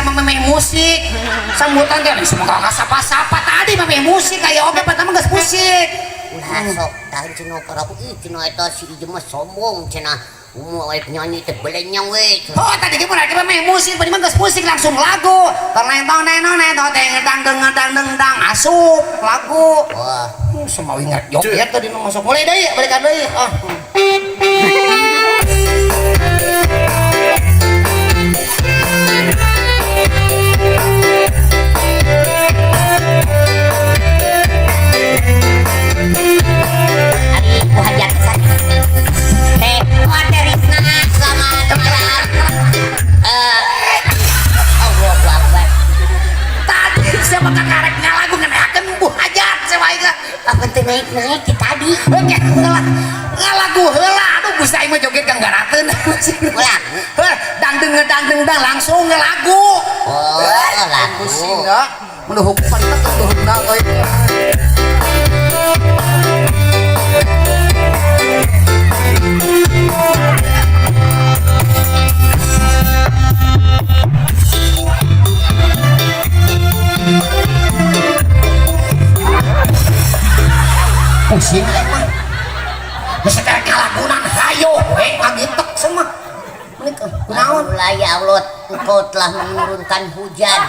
sama memeh musik. Sambutan teh semoga sapa-sapa tadi memeh musik aya oge pertama geus musik. Ulah sok tahan cenah paraku ih cenah eta si Ijem mah sombong cenah. Umur rek nyanyi teh belenyang we. Oh tadi ge mun rek memeh musik, bari mah geus musik langsung lagu. Tong tong neng neng tong teng dang deng dang deng dang asup lagu. Wah, Semawi ngerek joget tadi nu masuk mulai deui balikan deui. Ah. Ari Bu Hajat teh. Oh, Teh Risna, selamat malam. Allahu Akbar. Tadi siapa kakarek ngalagu ngeneakeun Bu Hajat siapa aing. Apa teh naik-naik ti tadi? Oke, heula. Ngalagu heula. Aduh Gusti aing mah joget ganggarateun. Lagu. Heuh, dang deng dang deng dang langsung ngelagu. Oh, lagu. Pusing dah. Menuhuk pantat menuhuk dah euy. Pusing aing mah. Geus karek ngalagunan hayo we ngagitek semua. Menika kunaon? Alhamdulillah ya Allah, Engkau telah menurunkan hujan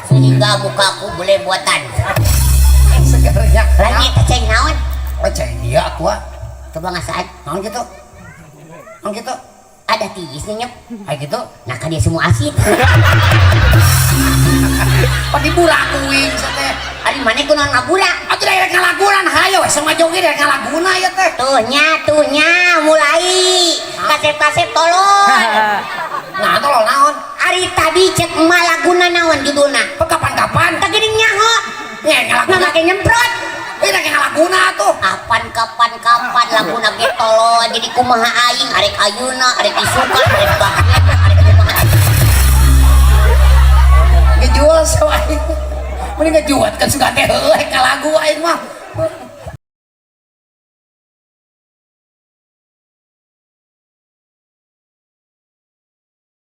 sehingga mukaku boleh buatan. Segernya. Lagi teh ceng naon? Oh, ceng iya aku ah. Coba ngasaan. Naon gitu? Naon gitu? Ada tiis nih nyep. Kayak gitu. Nah kan dia semua asin. Pak diburak kuing teh. Ari mana kunaon ngabura? Atuh daerah ngalagunan hayo we sama joget daerah ngalaguna ya teh. Tuh nya mulai. Kasep-kasep tolong. Nah, tolong naon? Ari tadi cek emak laguna naon judulna? Kapan-kapan? Tak gini nyaho. Nya ngalaguna. Nah make nyemprot. Eh rek ngalaguna tuh. Kapan kapan kapan laguna ge tolol jadi kumaha aing arek ayeuna arek isukan arek bakna arek kumaha aing. Ngejual sama aing. Mending ngejual kan suka teh heueuh ngalagu aing mah.